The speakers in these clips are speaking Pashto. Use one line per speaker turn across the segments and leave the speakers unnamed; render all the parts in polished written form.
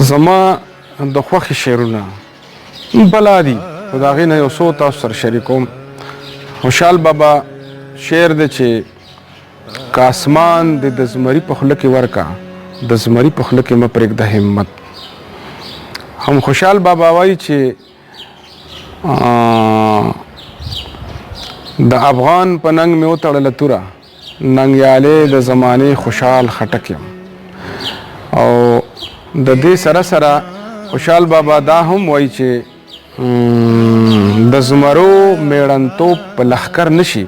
زما د خوښې شعرونه بلا دي، خو د هغې نه یو څو تاسو سره شریکوم. خوشحال بابا شعر دی چې که اسمان دې د زمري په خوله کې ورکه، د زمري په خوله کې مه پرېږده همت. هم خوشحال بابا وایي چې د افغان په ننګ مې وتړله توره، ننګیالی د زمانې خوشحال خټک یم. او د دې سره سره خوشحال بابا دا هم وایي چې د زمرو میړنتوب په لښکر نشي،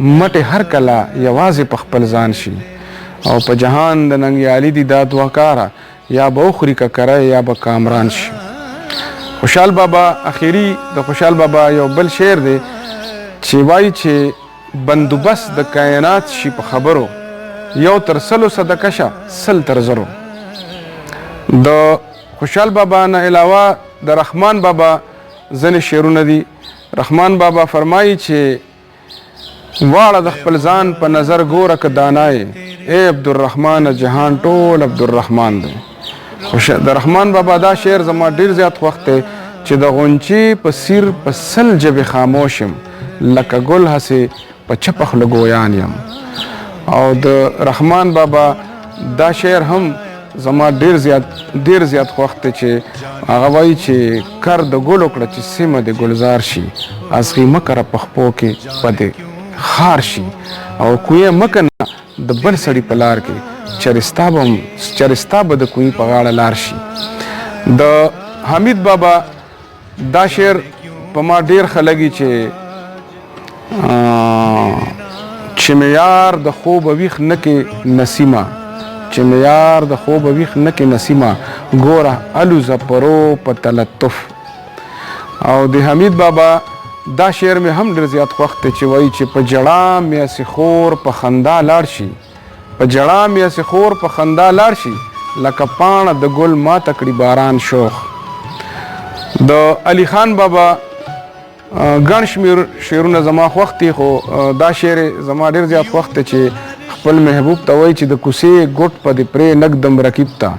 مټې هر کله یوازې په خپل ځان شي. او په جهان د ننګیالي دي دا دوه کاره، یا به وخوري ککره یا به کامران شي. خوشحال بابا اخیری د خوشحال بابا یو بل شعر دی چې وایي چې بندوبست د کائنات شي په خبرو، یو تر سلو صدقه شه سل تر زرو. د خوشحال بابا نه علاوه د رحمان بابا ځینې شعرونه دي. رحمان بابا فرمایي چې واړه د خپل ځان په نظر ګوره که دانا یې، ای عبدالرحمن جهان ټول عبدالرحمن دی. د رحمان بابا دا شعر زما ډیر زیات خوښ دی چې د غنچې په سیر په سل ژبې خاموش یم، لکه ګل هسې په چپه خوله ګویان یم. او د رحمان بابا دا شعر هم زما ډیر زیات ډیر زیات خوښ دی چې هغه وایي چې کر د ګل وکړه چې سیمه د ګلزار شي، ازغي مه کره په خپو کې په دې خار شي، او کوی مه کنه د بل سړي په لار کې، چېرې ستا به د کوی په غاړه لار شي. د حمید بابا دا شعر په ما ډیر ښه لګي چې چې مې یار د خوبه ویښ نه کې نسیمه، چې مې یار د خوبه ویښ نه کې نسیمه، ګوره الوزه پرو په تلطف. او د حمید بابا دا شعر مې هم ډېر زیات خوښ دی چې وایي چې په ژړا مې هسې خور په خندا لاړ شي، په ژړا مې هسې خور په خندا لاړ شي، لکه پاڼه د ګل ماته کړي باران شوخ. د علي خان بابا ګڼ شمېر شعرونه زما خوښ دي، خو دا شعر زما ډېر زیات خوښ دی چې خپل محبوب ته وایي چې د کوڅې ګوټ په دې پرې نږدم رقیب ته،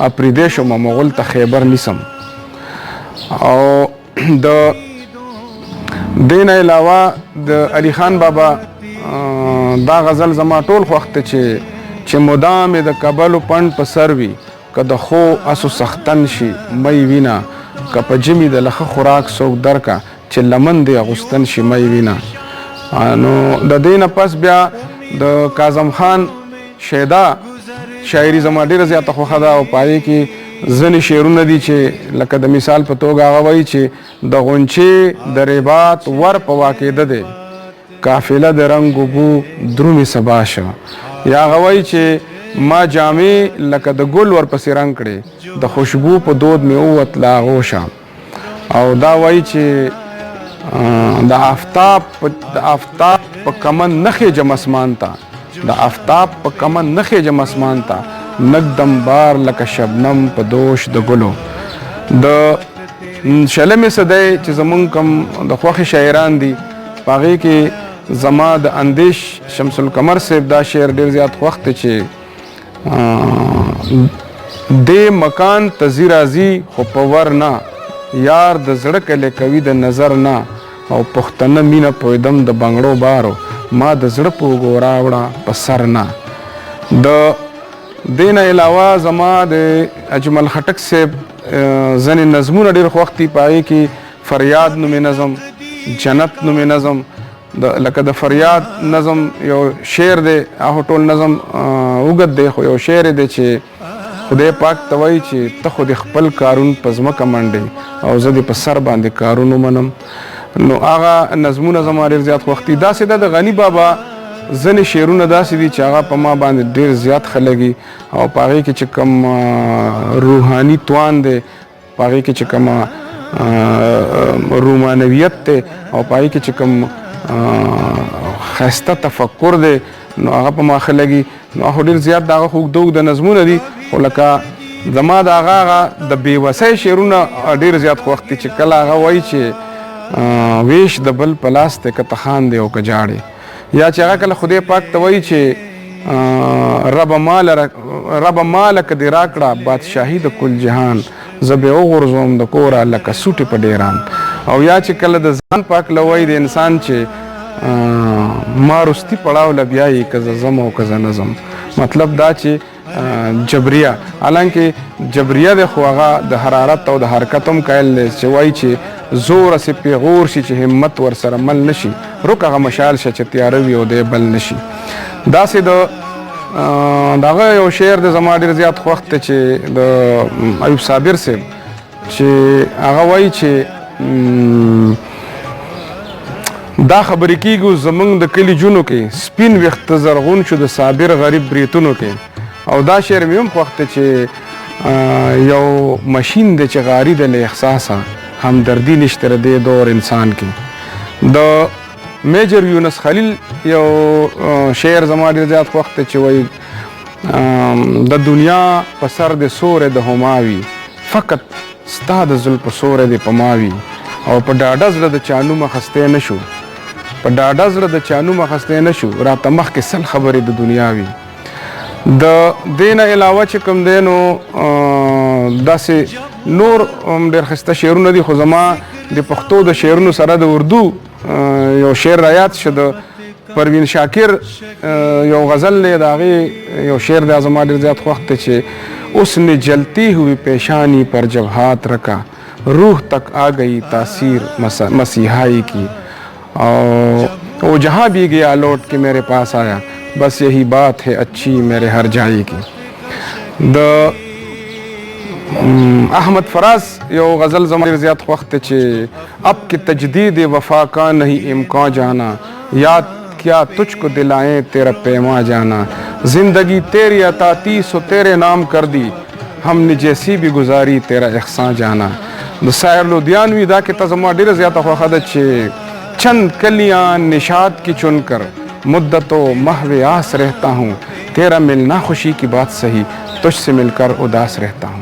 اپریدی شوم مغل ته خیبر نیسم. او د دې نه علاوه د علي خان بابا دا غزل زما ټول خوښ دی چې مدام یې د کبلو پنډ په سر وي، که د ښو اسو سختن شي مه یې وینه، که په ژمي د لښه خوراک څوک درکه چې لمن دې اغوستن شي مه یې وینه. نو د دې نه پس بیا د کاظم خان شیدا شاعري زما ډېره زیاته خوښه ده، او په هغې کې ځینې شعرونه دي چې لکه د مثال په توګه هغه وایي چې د غنچې د رباط ور په واقعده دی، قافله د رنګ اوبو درومې سبا شه. یا هغه وایي چې ما جامې لکه د ګل ورپسې رنګ کړې، د خوشبو په دود مې ووت له آغوشه. او دا وایي چې د آفتاب په کمن نه خېژم اسمان ته، د آفتاب په کمن نه خېژم اسمان ته، نږدم بار لکه شبنم په دوش د ګلو. د شلمې صدۍ چې زمونږ کوم د خوښې شاعران دي په هغې کې زما د اندیش شمس القمر صاحب دا شعر ډېر زیات خوښ دی چې دې مکان ته ځي راځي خو په ور نه، یار د زړه کلی کوي د نظر نه، او پښتنه مینه پوهېدم د بنګړو بارو، ما د زړه په اوږو راوړه په سر نه. د دې نه علاوه زما د اجمل خټک صاحب ځینې نظمونه ډېر خوښ دي، په هغې کې فریاد نومې نظم، جنت نومې نظم، لکه د فریاد نظم یو شعر دی، هغه ټول نظم اوږد دی، خو یو شعر دی چې خدای پاک ته وایي چې ته خو دې خپل کارون په ځمکه منډې او زه دې په سر باندې کارون ومنم. نو هغه نظمونه زما ډېر زیات خوښ دي. داسې ده د غني بابا ځینې شعرونه داسې دي چې هغه په ما باندې ډېر زیات ښه لګي، او په هغې کې چې کوم روحاني توان دی، په هغې کې چې کوم رومانویت دی، او په هغې کې چې کوم ښایسته تفکر دی، نو هغه په ما ښه لګي. نو هغه ډېر زیات د هغه خو اوږده اوږده نظمونه دي، خو لکه زما د هغه هغه د بېوسۍ شعرونه ډېر زیات خوښ دي چې کله هغه وایي چې ویش د بل په لاس دی که ته خاندې او که ژاړې، یا چې هغه کله خدای پاک ته وایي چې رب مال رب مال که دې راکړه بادشاهي د کل جهان، زه به وغورځوم د کوره لکه سوټې په ډیران. او یا چې کله د ځان په هکله وایي د انسان چې ما وروستي پړاو له بیایي که زه ځم او که زه نه ځم، مطلب دا چې جبریه، حالانکه جبریه دی خو هغه د حرارت او د حرکت هم قایل دی چې وایي چې زور سي پیغور شي چې همت ورسره مل نشي، رک هغه مشال شه چې تیاره وي او دی بل نشي. داسې د دغه یو شعر د زما ډېر زیات خوښ دی چې د ایوب صابر صاحب چې هغه وایي چې دا خبرې کېږي زمونږ د کلي جونو کې، سپین ویښته زرغون شو د صابر غریب بریتونو کې. او دا شعر مې هم خوښ دی چې یو مشین دی چې غاري دی له احساسه، همدردي نشته د دې دور انسان کې. د میجر یونس خلیل یو شعر زما ډېر زیات خوښ دی چې وایي د دنیا په سر د سوری د هما وي، فقط ستا د زلفو سوری دې په ما وي. او په ډاډه زړه د چا نوم اخیستی نه شو، په ډاډه زړه د چا نوم اخیستی نه شو، راته مخکې 100 خبرې د دنیا وي. د دې نه علاوه چې کوم دی نو داسې نور هم ډېر ښایسته شعرونه دي، خو زما د پښتو د شعرونو سره د اردو یو شعر را یاد شو، د پروین شاکر یو غزل دی، د هغې یو شعر دی زما ډېر زیات خوښ دی چې اس نے جلتی ہوئی پیشانی پر جب ہاتھ رکھا، روح تک آ گئی تاثیر مسیحائی کی، اور وہ جہاں بھی گیا لوٹ کے میرے پاس آیا، بس یہی بات ہے اچھی میرے ہر جائی کی. د احمد فراز یو غزل زما ډېر زیات خوښ دی چې اب کی تجدید وفا کا نہیں امکان جانا، یاد کیا تجھ کو دلائیں تیرا پیما جانا، زندگی تیری عطا تھی سو تیرے نام کر دی، ہم نے جیسی بھی گزاری تیرا احسان جانا. د ساحر لودیانوي دا کتاب زما ډېره زیاته خوښه ده چې چند کلیاں نشاد کی چن کر مدت و محو آس رہتا ہوں، تیرا ملنا خوشی کی بات سہی، تجھ سے مل کر اداس رہتا ہوں.